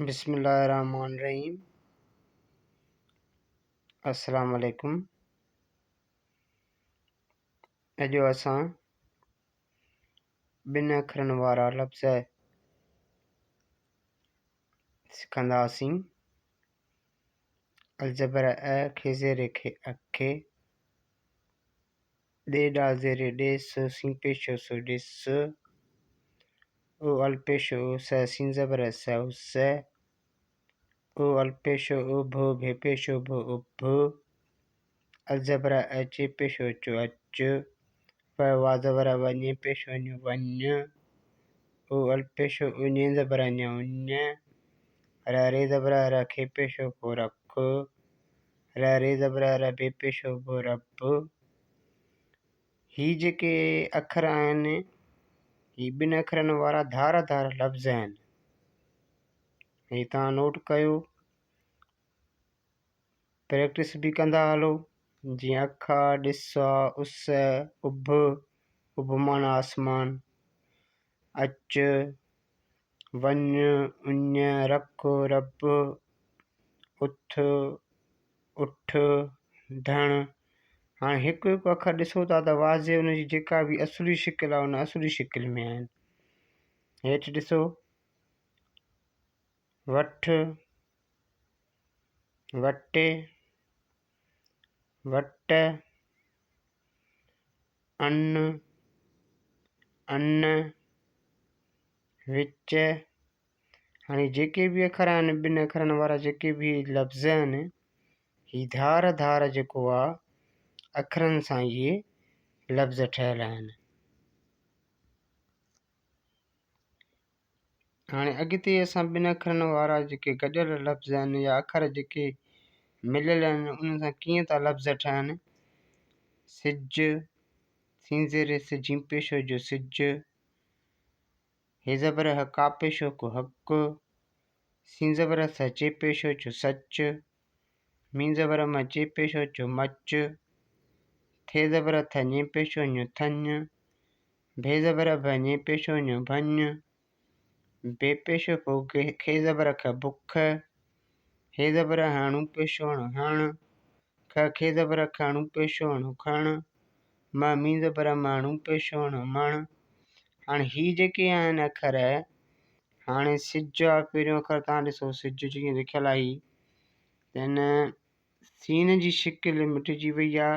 بسم الله الرحمن الرحيم السلام عليڪم اڄ اسان ٻن اکرن وارا لفظ سکنداسين الزبر ا کي زير کي اکي ڏي ڏا زير ڏي س سين پيش سو ڏس او ال پيش او س سين زبر س او س او ال پيش او ڀ ڀي پيش او ڀ اڀ ال زبر ا چ پيش او چ اچ و وا زبر و ڃ پيش او ڃ وڃ او ال پيش او ڃ زبر ڃ اڃ ر ري زبر ر کي پيش او خ رک ر ري زبر ر بي پيش او ب رب. هي جيڪي اکر آهن هي ٻن اکرن وارا ڌار ڌار لفظ آهن. هي توهان نوٽ ڪيو، پريڪٽس به ڪندا هلو. جيئن اک آ، ڏس آ، اس، اڀ، اڀ معنيٰ آسمان، اچ، وڃ، اڃ، رک، رب، اٿ، اٺ، ڌڻ. هاڻي هڪ هڪ اکر ڏسو ٿا ته واضح ان جي جيڪا به اصلي شڪل آهي ان اصلي شڪل ۾ آهن. هيٺ ڏسو وٺ، وٽي، وٽ، ان، ان، وچ. هاڻي جيڪي به اکر آهن ٻن اکرن وارا جيڪي به لفظ آهن هي ڌار ڌار جيڪو آ اکرن سان اهي لفظ ٺهيل آهن. هاڻي اڳتي اسان ٻن اکرن وارا جيڪي گڏيل لفظ آهن يا اکر جيڪي مليل آهن انهن سان ڪيئن ٿا لفظ ٺهن. سج، سين زير س جيم پيش جو سج، هي زبر ه ڪا پيش ڪو حق، سين زبر س چي پيش چو سچ، ميم زبر م چي پيش چو مچ، ٿ زبر ٿ ڃ پيش ڃ ٿڃ، ڀ زبر ڀ ڃ پيش ڃ ڀڃ، ب پيش ب خ زبر خ بک، ه زبر ه ڻ پيش ڻ هڻ، خ خ زبر خ ڻ پيش ڻ کڻ، م م زبر م ڻ پيش ڻ مڻ. هاڻي هي جيڪي آهن اکر، هاڻي سج آ پهريون اکر تان ڏسو سج جيئن لکيل آهي ته هن سين جي شڪل مٽجي وئي آ،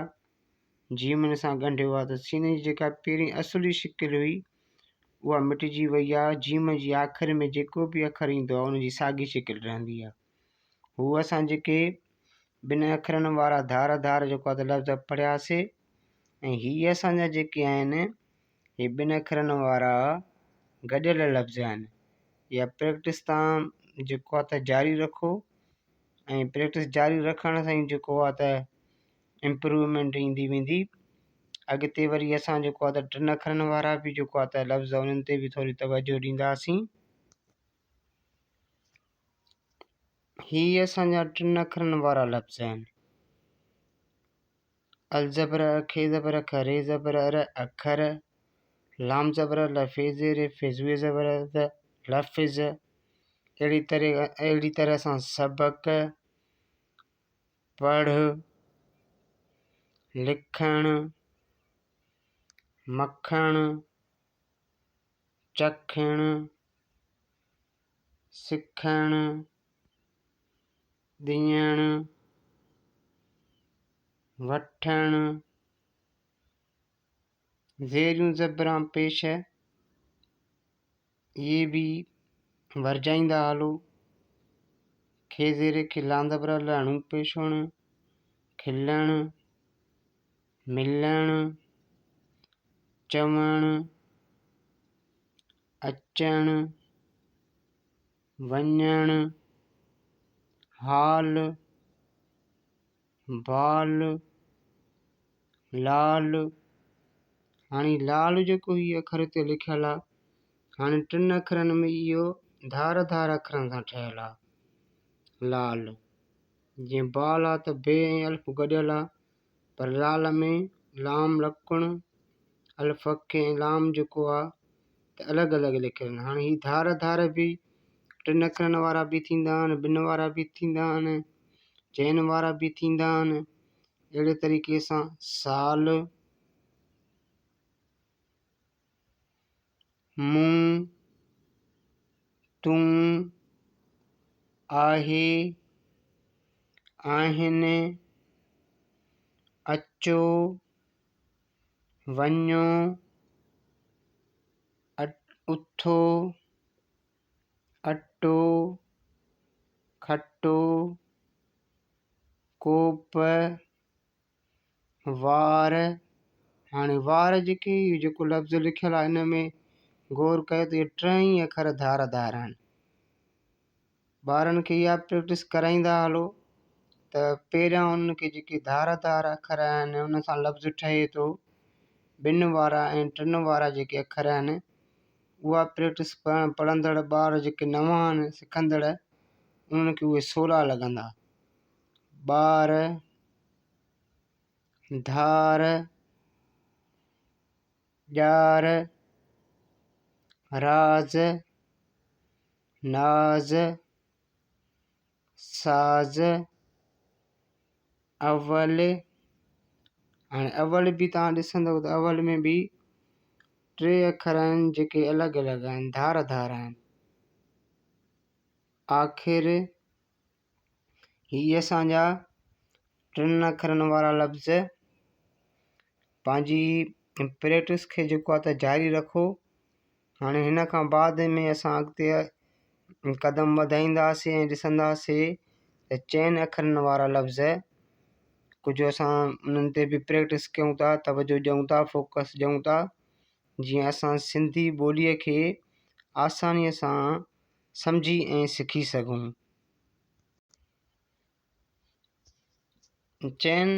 جيم ان سان ڳنڍيو آ ته سين جي جيڪا پهرين اصلي شڪل هئي اها مٽجي وئي آ. جيم جي آخر ۾ جيڪو به اکر ايندو آ ان جي ساڳي شڪل رهندي آ. هو اسان جيڪي ٻن اکرن وارا ڌار ڌار جيڪو آ ته لفظ پڙهياسي ۽ هي اسان جا جيڪي آهن هي ٻن اکرن وارا گڏيل لفظ آهن. اها پريڪٽس تان جيڪو آ ته جاري رکو ۽ پريڪٽس جاري رکڻ سان ئي جيڪو آ ته امپروومينٽ ايندي ويندي. اڳتي وري اسان جيڪو آ ته ٽن اکرن وارا به جيڪو آ ته لفظ انهن تي به ٿوري توجه ڏينداسين. هي اسان جا ٽن اکرن وارا لفظ آهن. ال زبر ا، خ زبر خ، ر زبر ر، اکر، لام زبر ل، ف زير ف، زو زبر ز، لفظ. اهڙي طرح اهڙي طرح سان سبق، پڙهه، لکڻ، مکڻ، چکڻ، سکڻ، ڏيڻ، وٺڻ، زيريون زبران پيش اهي به ورجائيندا هلو. کي زير کي لام زبر ل ڻ پيش هڻ، کلڻ، ملڻ، چوڻ، اچڻ، وڃڻ، حال، بال، لال. هاڻي لال جيڪو هي اکر هتي لکيل آ، هاڻي ٽن اکرن ۾ اهو ڌار ڌار اکرن سان ٺهيل آ لال. جيئن بال آ ته بي ۽ الف گڏيل آ، پر لال ۾ لام لڪڻ، الف اکي ۽ لام جيڪو آ ته الڳ الڳ لکيل آهن. هاڻي هي ڌار ڌار به ٽن اکرن وارا به ٿيندا آهن، ٻن وارا به ٿيندا آهن، چئن وارا به ٿيندا آهن. اهڙي طريقي سان سال، مون، تون، آهي، آهن، اچو، وڃو، اٿو، اٽو، کٽو، ڪوپ، وار. هاڻي وار جيڪي اهو جيڪو لفظ لکيل آهي ان ۾ غور ڪيو ته اهي ٽئي اکر ڌار ڌار آهن. ٻارن کي اها پريڪٽس ڪرائيندا هلو ته پهريان انهن کي جيڪي ڌار ڌار اکر آهن ان سان لفظ ٺهي ٿو. ٻن وارا ۽ ٽن وارا جيڪي اکر آهن اها پريڪٽس پڙهندڙ ٻار جيڪي نوان آهن سکندڙ انهن کي اهي سولا لڳندا. ٻار، ڌار، ڄار، راز، ناز، ساز، اول. هاڻي اول به توهان ڏسندؤ ته اول ۾ به ٽي اکر آهن جيڪي الڳ الڳ آهن، ڌار ڌار آهن. آخر هي اسان جا ٽن اکرن وارا لفظ پنهنجي پريڪٽس کي جيڪو آهي ته جاري رکو. هاڻي هن کان بعد ۾ اسان اڳتي قدم وڌائينداسين ۽ ڏسنداسين ته چئن اکرن وارا لفظ ڪجهه اسان انهن تي به پريڪٽس ڪيون ٿا، توجه ڏيون ٿا، فوڪس ڏيون ٿا، جيئن اسان سنڌي ٻوليء کي آسانيء سان سمجهي ۽ سکي سگهون. چئن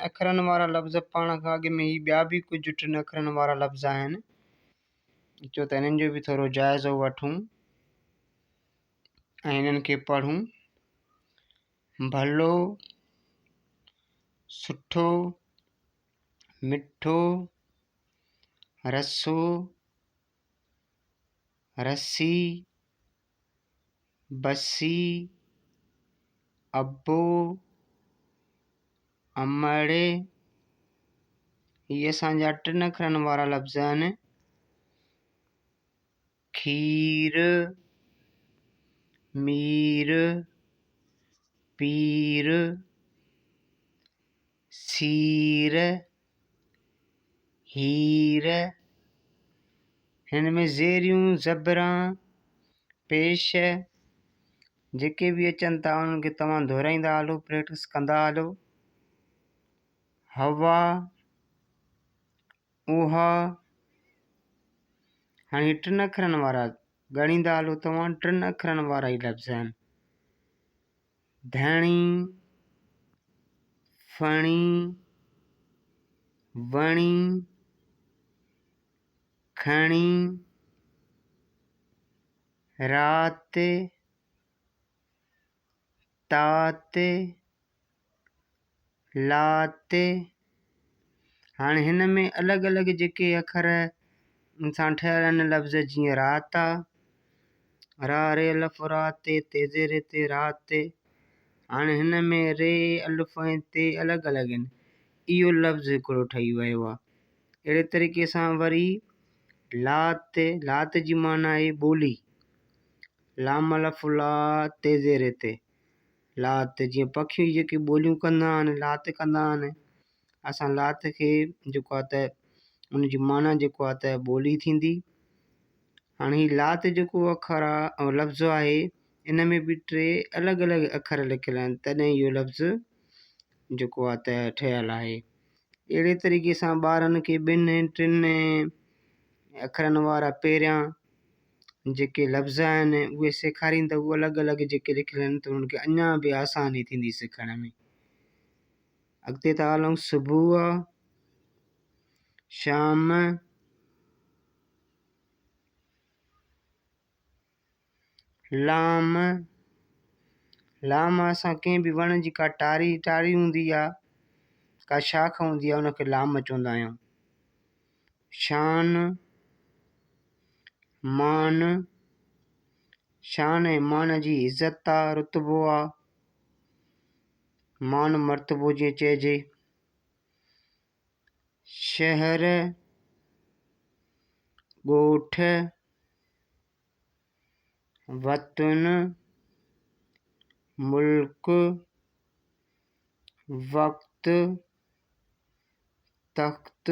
اکرن وارا لفظ پاڻ کان اڳ ۾ هي ٻيا به ڪجهه ٽن اکرن وارا لفظ آهن، اچو ته انهن جو به ٿورو جائزو وٺون ۽ انهن کي پڙهون. ڀلو، سٺو، مٺو، رسو، رسي، بسي، ابو، امڙ. هي اسان جا ٽن اکرن وارا لفظ آهن. کير، مير، پير، سير، هير. هن ۾ زيريون، زبران، پيش جيڪي به اچن ٿا انهن کي توهان دهرائيندا هلو، پريڪٽس ڪندا هلو. هوا، اها. هاڻي هي ٽن اکرن وارا ڳڻيندا هلو توهان، ٽن اکرن وارا ئي لفظ آهن. ڌڻي، ڦڻي، وڻي، کڻي، رات، تات، لات. هاڻي هن ۾ الڳ الڳ جيڪي اکر سان ٺهيل آهن لفظ، جيئن رات آ، را ري الف را تي تي زير تي رات. هاڻي هن ۾ ري الف ۽ تي الڳ الڳ آهن، اهو لفظ هڪڙو ٺهي ويو آ. اهڙي طريقي سان وري لات، لات جي معنيٰ آهي ٻولي، لام الف لا تي زير تي لات، جيئن پکي جيڪي ٻوليون ڪندا آهن، لات ڪندا آهن، اسان لات کي جيڪو آهي ته ان جي معنيٰ جيڪو آهي ته ٻولي ٿيندي. هاڻي هي لات جيڪو اکر آهي لفظ آهي ان ۾ به ٽي الڳ الڳ اکر لکيل آهن، تڏهن اهو لفظ جيڪو آهي ته ٺهيل آهي. اهڙي طريقي سان ٻارن کي ٻن ٽن اکرن وارا پهريان جيڪي لفظ آهن اهي سيکارين ته اهي الڳ الڳ جيڪي لکيل آهن ته انهن کي اڃا به آساني ٿيندي سکڻ ۾. اڳتي ٿا هلون، صبح، شام، لام، لام اسان ڪنهن به وڻ جي ڪا ٽاري ٽاري هوندي آ، ڪا شاخ هوندي آ ان کي لام چوندا آهيون. شان، مان، شان ۽ مان جي عزت آ، رتبو آ، مان مرتبو جيئن چئجي. شهر، ڳوٺ، وطن، ملڪ، وقت، تخت،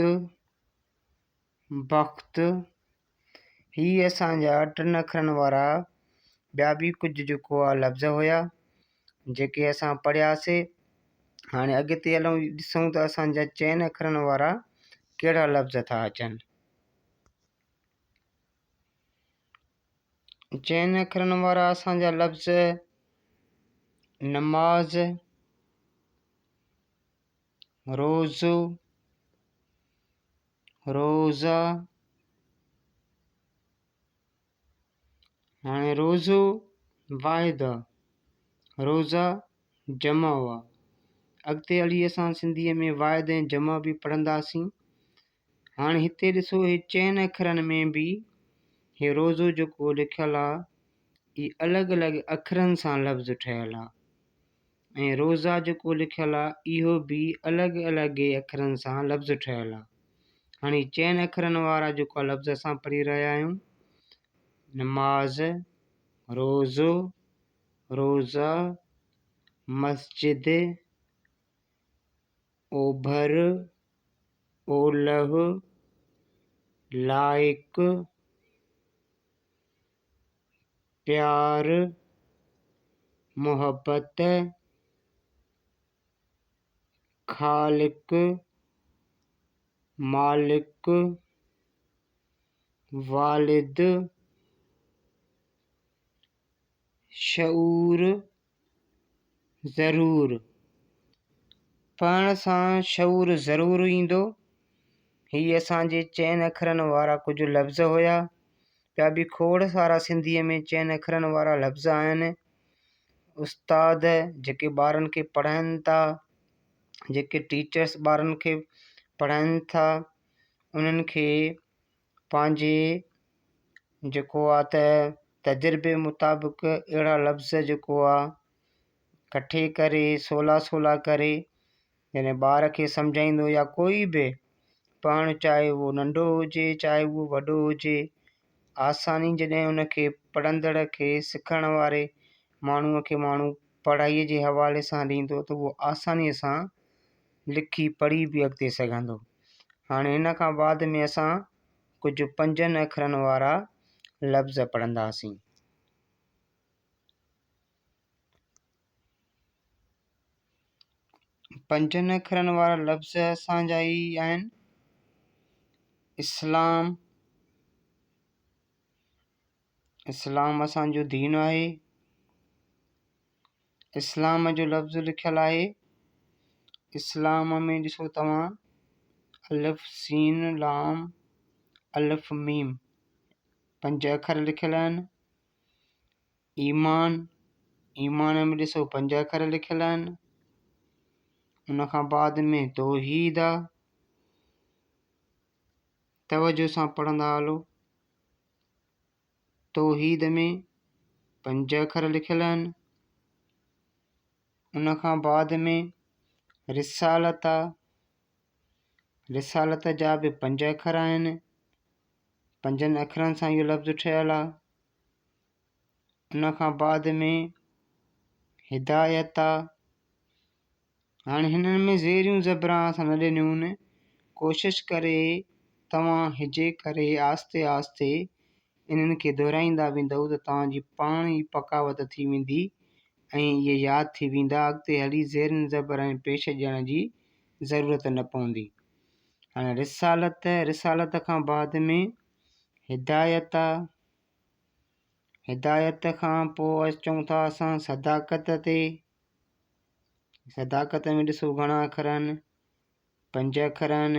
بخت. هي اسان جا ٽن اکرن وارا ٻيا به ڪجهه جيڪو آ لفظ هيا جيڪي اسان پڙهياسي. هاڻي اڳتي هلون ڏسون ته اسان جا چئن اکرن وارا ڪهڙا لفظ ٿا اچن. چئن اکرن وارا اسان جا لفظ نماز، روزو، روزا. هاڻي روزو واحد آ، روزا جمع هئا. اڳتي هلي اسان سنڌيء ۾ واحد ۽ جمع به پڙهنداسين. هاڻي هتي ڏسو هي چئن اکرن ۾ به هي روزو جيڪو لکيل آ هي الڳ الڳ اکرن سان لفظ ٺهيل آ ۽ روزا جيڪو لکيل آ اهو به الڳ الڳ اکرن سان لفظ ٺهيل آ. هاڻي چئن اکرن وارا جيڪو لفظ اسان پڙهي رهيا آهيون نماز، روزو، روزا، مسجد، اوڀر، اولهه، لائق، پيار، محبت، خالق، مالڪ، والد، شعور، ضرور. پڙهڻ سان شعور ضرور ايندو. هي اسان جي چئن اکرن وارا ڪجهه لفظ هيا. ٻيا به کوڙ سارا سنڌيء ۾ چئن اکرن وارا لفظ آهن. استاد جيڪي ٻارن کي پڙهائين ٿا، جيڪي ٽيچرس ٻارن کي پڙهائين ٿا، انهن کي پنهنجي جيڪو آ ته تجربي مطابق اهڙا لفظ جيڪو آ ڪٺي ڪري سولا سولا ڪري جڏهن ٻار کي سمجهائيندو يا ڪوئي به پڙهڻ چاهي اهو ننڍو هجي چاهي اهو وڏو هجي آساني جڏهن ان کي پڙهندڙ کي سکڻ واري ماڻهوء کي ماڻهو پڙهائيء جي حوالي سان ڏيندو ته اهو آسانيء سان لکي پڙهي به اڳتي سگهندو. هاڻي هن کان بعد ۾ اسان ڪجهه پنجن اکرن وارا لفظ پڙهنداسين. پنجن اکرن وارا لفظ اسان جا هي آهن، اسلام، اسلام اسان جو دين آهي. اسلام جو لفظ لکيل آهي. اسلام ۾ ڏسو توهان الف سين لام الف ميم پنج اکر لکيل آهن. ايمان، ايمان ۾ ڏسو پنج اکر لکيل آهن. ان کان بعد ۾ توحيد آ. توجه سان پڙهندا هلو. توحيد ۾ پنج اکر لکيل آهن. ان کان بعد ۾ رسالت آ. رسالت جا به پنج اکر آهن. پنجن اکرن سان اهو لفظ ٺهيل آ. ان کان بعد ۾ هدايت آ. هاڻي هنن ۾ زيريون زبران اسان نه ڏنيون آهن. ڪوشش ڪري توهان هجي ڪري آهستي آهستي انهن کي دهرائيندا ويندؤ ته توهان جي پاڻ ئي پڪاوت ٿي ويندي ۽ اهي ياد ٿي ويندا. اڳتي هلي زيرين زبر ۽ پيش ڏيڻ جي ضرورت نه پوندي. هاڻي رسالت، رسالت کان بعد ۾ هدايت آ. هدايت کان پوء اچون ٿا اسان صداقت تي. صداقت ۾ ڏسو گهڻا اکر آهن، پنج اکر آهن.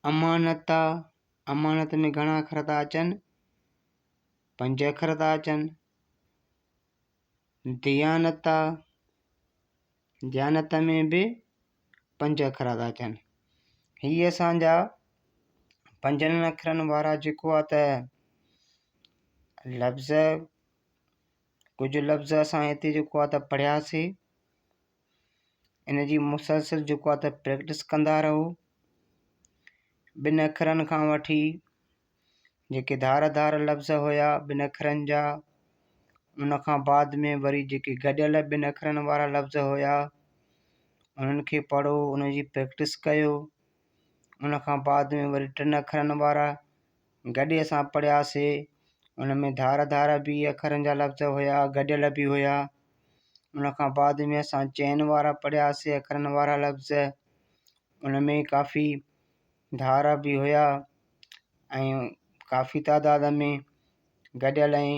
امانت آ، امانت ۾ گهڻا اکر ٿا اچن، پنج اکر ٿا اچن. ديانت آ، ديانت ۾ به پنج اکر ٿا اچن. هي اسان جا پنجن اکرن وارا جيڪو آ ته لفظ ڪجهه لفظ اسان هتي جيڪو آهي ته پڙهياسي ان جي مسلسل جيڪو آهي ته پريڪٽس ڪندا رهو. ٻن اکرن کان وٺي جيڪي ڌار ڌار لفظ هيا ٻن اکرن جا، ان کان بعد ۾ وري جيڪي گڏيل ٻن اکرن وارا لفظ هيا انهن کي پڙهو، ان جي پريڪٽس ڪيو. ان کان بعد ۾ وري ٽن اکرن وارا گڏي اسان پڙهياسي، ان ۾ ڌار ڌار به اکرن جا لفظ هيا، گڏيل به هيا. ان کان بعد ۾ اسان چئن وارا پڙهياسي اکرن وارا لفظ، ان ۾ ڪافي ڌار به هيا ۽ ڪافي تعداد ۾ گڏيل ۽